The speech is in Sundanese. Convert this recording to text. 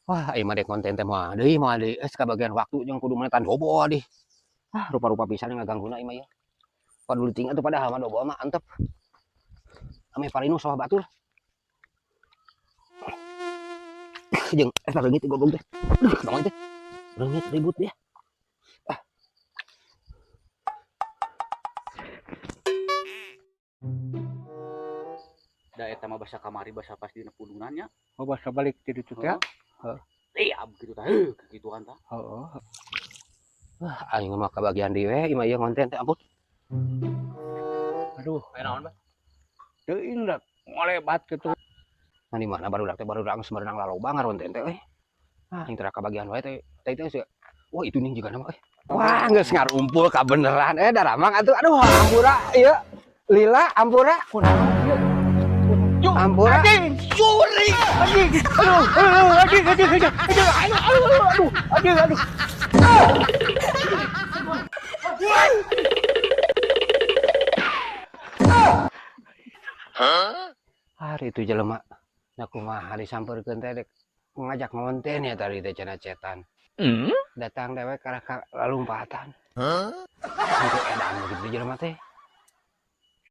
Wah, ieu mah dek konten teh moal deui moal deui geus kabagian waktu jeung kudu menetan dobo dih. Ah, rupa-rupa pisan ngagangguna ieu mah ieu. Paduli ting atuh padahal mah dobo mah antep. Ame parinu sawah batur. Jeung eta reungit goblok teh. Aduh, naon teh? Reungit ribut dia. Ah. Da eta mah basa kamari basa pas dina pundungan nya. Oh, basa balik ti ditu teh. Heeh. Iya, begitu tah. Heuh, kegituan tah. Heeh. Wah, aing mah kabagian deui we ieu mah ieu konten teh ampun. Aduh, aya naon, Bah? Teuing da ngolebat kitu. Nah, di mana barudak teh barudak geus merenang laloba ngaronten teh euy. Ah, aing teh kabagian wae teh. Teh teh sih. Wah, itu nih juga nama euy. Wah, geus ngarumpul kabeneran. Daramang atuh. Aduh, ampura ieu. Lila ampura. Kunaon ieu? Ampura. Anjing, curi. Anjing. Aduh, aduh, anjing, anjing, anjing. Aduh, aduh, aduh, anjing, aduh. Hah? Hari itu jelema. Nah, kumaha disampeurkeun teh dek ngajak ngonten ya tadi teh cenah cetan. Datang dewek karena ka lalumpatan. Hah? Sampai edan begitu jelema teh.